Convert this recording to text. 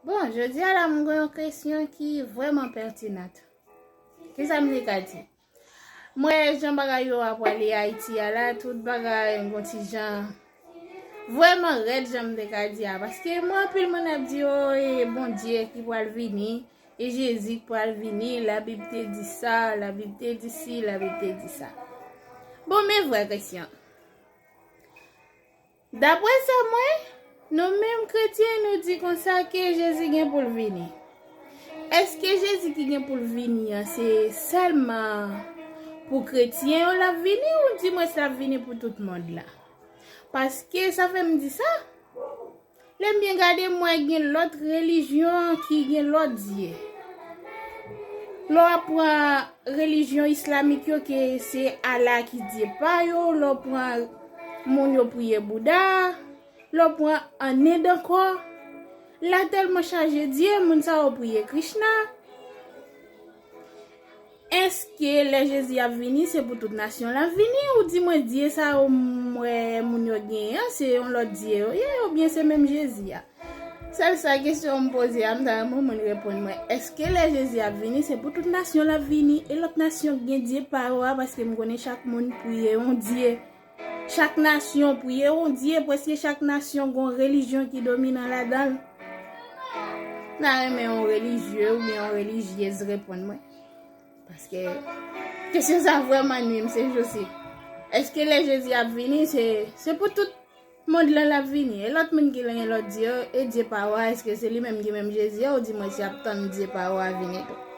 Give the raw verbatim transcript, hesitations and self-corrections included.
Bon, jodi a la, m gen yon kesyon ki vrèman pètinant. Kisa m te ka di? M wè jan bagay yo ap prale Ayiti a la, tout bagay yon ti jan vrèman rèd jan m te ka di a. Paske mwen anpil moun ap di, o, e Bondye ki pral vini, e Jezi ki pral vini, Labib te di sa, Labib te di si, Labib te di sa. Bon, men vrè kesyon. Daprè sa mwen, nou menm kretyen, nou di konsa ke Jezi gen pou l vini. Èske Jezi ki gen pou l vini an, se sèlman pou kretyen yo l ap vini, ou di mwens l ap vini pou tout mond la? Paske sa fè m di sa, lè m byen gade, m wè gen lòt relijyon ki gen lòt dye. Lè w ap pran relijyon islamik yo, ke se Allah ki dye pa yo, lè w pran moun yo priye Bouda, lè w pran an End ankò, la tèlman chaje dye, moun sa yo priye Krishna. Èske lè Jezi ap vini, se pou tout nasyon l ap vini? Ou di mwen, dye sa yo m wè moun yo genyen an, se yon lòt dye yo ye, oubyen se menm Jezi a? Sèl sa kesyon m poze a, m ta renmen moun reponn mwen. Èske lè Jezi ap vini, se pou tout nasyon l ap vini? E lòt nasyon gen dye pa yo a, paske m konnen chak moun priye yon dye. Chak nasyon priye yon dye, prèske chak nasyon gon relijyon ki dominan ladan l. M ta renmen yon relijye oubyen yon relijyez reponn mwen. Paske kesyon sa vrèman nwi m se jousi. Èske lè Jezi ap vini, se, se pou tout mond lan l ap vini? E lòt moun ki gen lòt dye yo, e dye pa yo a, èske se li menm ki menm Jezi a, ou di mwen si ap tann dye pa yo a vini tou?